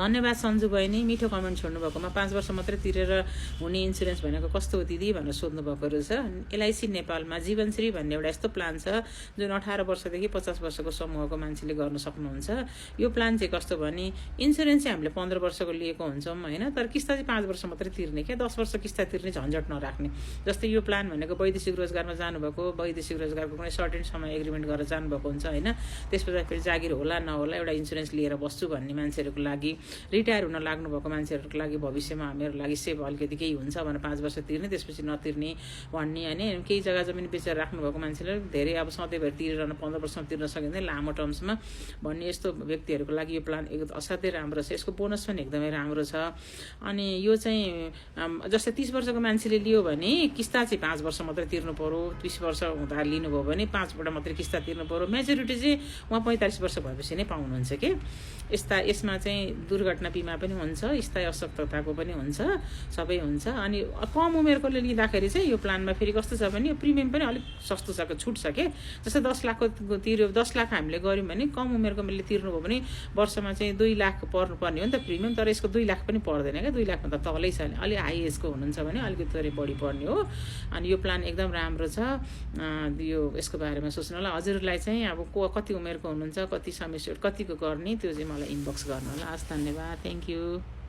धन्यवाद सन्जु बहिनी, मिठो कमेन्ट छोड्नुभएकोमा। 5 वर्ष मात्रै तिरेर हुने इन्सुरेन्स भनेको कस्तो हो दिदी भनेर सोध्नु भएको रहेछ। एलआइसी नेपालमा जीवनश्री भन्ने एउटा यस्तो प्लान छ जुन 18 वर्षदेखि 50 वर्षको समूहको मान्छेले गर्न सक्नुहुन्छ। यो प्लान चाहिँ कस्तो भने इन्सुरेन्स चाहिँ हामीले 15 वर्षको लिएको हुन्छौँ होइन, तर किस्ता चाहिँ 5 वर्ष मात्रै तिर्ने क्या, 10 वर्ष किस्ता तिर्ने झन्झट नराख्ने। जस्तै यो प्लान भनेको वैदेशिक रोजगारमा जानुभएको, वैदेशिक रोजगारको कुनै सर्टेन समय एग्रिमेन्ट गरेर जानुभएको हुन्छ होइन, त्यस पछाडि फेरि जागिर होला नहोला एउटा इन्सुरेन्स लिएर बस्छु भन्ने मान्छेहरूको लागि, रिटायर हुन लाग्नुभएको मान्छेहरूको लागि भविष्यमा हामीहरू लागि सेभ अलिकति केही हुन्छ भने 5 वर्ष तिर्ने त्यसपछि नतिर्ने भन्ने होइन। केही जग्गा जमिन बेचेर राख्नुभएको मान्छेले धेरै अब सधैँभरि तिरेर 15 वर्षमा तिर्न सकिँदैन लामो टर्म्समा भन्ने यस्तो व्यक्तिहरूको लागि यो प्लान एकदम असाध्यै राम्रो छ। यसको बोनस पनि एकदमै राम्रो छ। अनि यो चाहिँ जस्तै 30 वर्षको मान्छेले लियो भने किस्ता चाहिँ 5 वर्ष मात्रै तिर्नु पर्यो, 20 वर्ष हुँदा लिनुभयो भने 5 पल्ट मात्रै किस्ता तिर्नु पर्यो। मेच्युरिटी चाहिँ उहाँ 45 वर्ष भएपछि नै पाउनुहुन्छ कि। यसमा चाहिँ दुर्घटना बिमा पनि हुन्छ, स्थायी अशक्तताको पनि हुन्छ, सबै हुन्छ। अनि कम उमेरकोले लिँदाखेरि चाहिँ यो प्लानमा फेरि कस्तो छ भने प्रिमियम पनि अलिक सस्तो छ, छुट छ कि। जस्तै 10 लाखको तिर्यो, 10 लाख हामीले गऱ्यौँ भने कम उमेरको मैले तिर्नुभयो भने वर्षमा चाहिँ 2 लाख पर्नुपर्ने हो नि त प्रिमियम, तर यसको 2 लाख पनि पर्दैन क्या, 2 लाखभन्दा तलै छ भने। अलि हाई एजको हुनुहुन्छ भने अलिकति थोरै बढी पर्ने हो। अनि यो प्लान एकदम राम्रो छ। यो यसको बारेमा सोच्नु होला। हजुरलाई चाहिँ अब कति उमेरको हुनुहुन्छ, कति समस्या कतिको गर्ने त्यो चाहिँ मलाई इनबक्स गर्नु होला। हस्, धन्यवाद, थ्याङ्क यू।